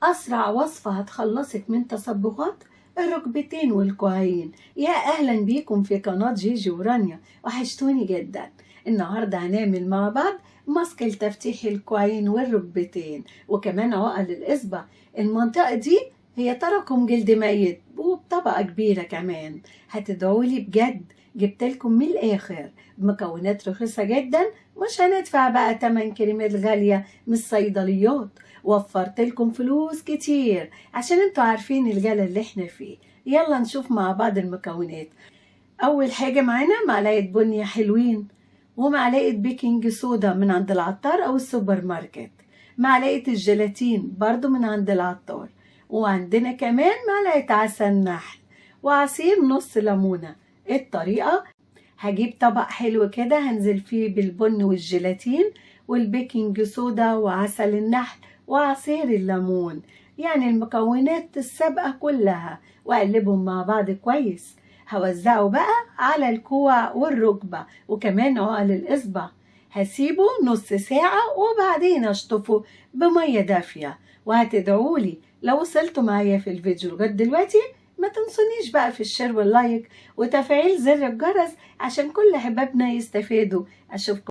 أسرع وصفة هتخلصك من تصبغات الركبتين والكوعين. يا أهلا بيكم في قناة جيجي ورانيا، وحشتوني جدا. النهاردة هنعمل مع بعض ماسك لتفتيح الكوعين والركبتين وكمان عقل الإصبع. المنطقة دي هي تراكم جلد ميت وبطبقة كبيرة كمان. هتدعولي بجد، جبتلكم من الآخر بمكونات رخيصة جدا، مش هندفع بقى تمن كريمات غالية من الصيدليات. وفرت لكم فلوس كتير عشان انتوا عارفين الغلا اللي احنا فيه. يلا نشوف مع بعض المكونات. اول حاجة معانا معلقة بنية حلوين، ومعلقة بيكنج صودا من عند العطار او السوبر ماركت، معلقة الجيلاتين برضو من عند العطار، وعندنا كمان معلقة عسل نحل وعصير نص ليمونة. الطريقة: هجيب طبق حلو كده هنزل فيه بالبن والجيلاتين والبيكنج صودا وعسل النحل وعصير الليمون، يعني المكونات السابقة كلها، واقلبهم مع بعض كويس. هوزعه بقى على الكوع والركبة وكمان عقل الإصبع. هسيبه نص ساعة وبعدين اشطفه بمية دافية، وهتدعولي لو وصلتوا معايا في الفيديو لغاية دلوقتي. ما تنسونيش بقى في ال share وال like وتفعيل زر الجرس عشان كل احبابنا يستفادوا. اشوفكم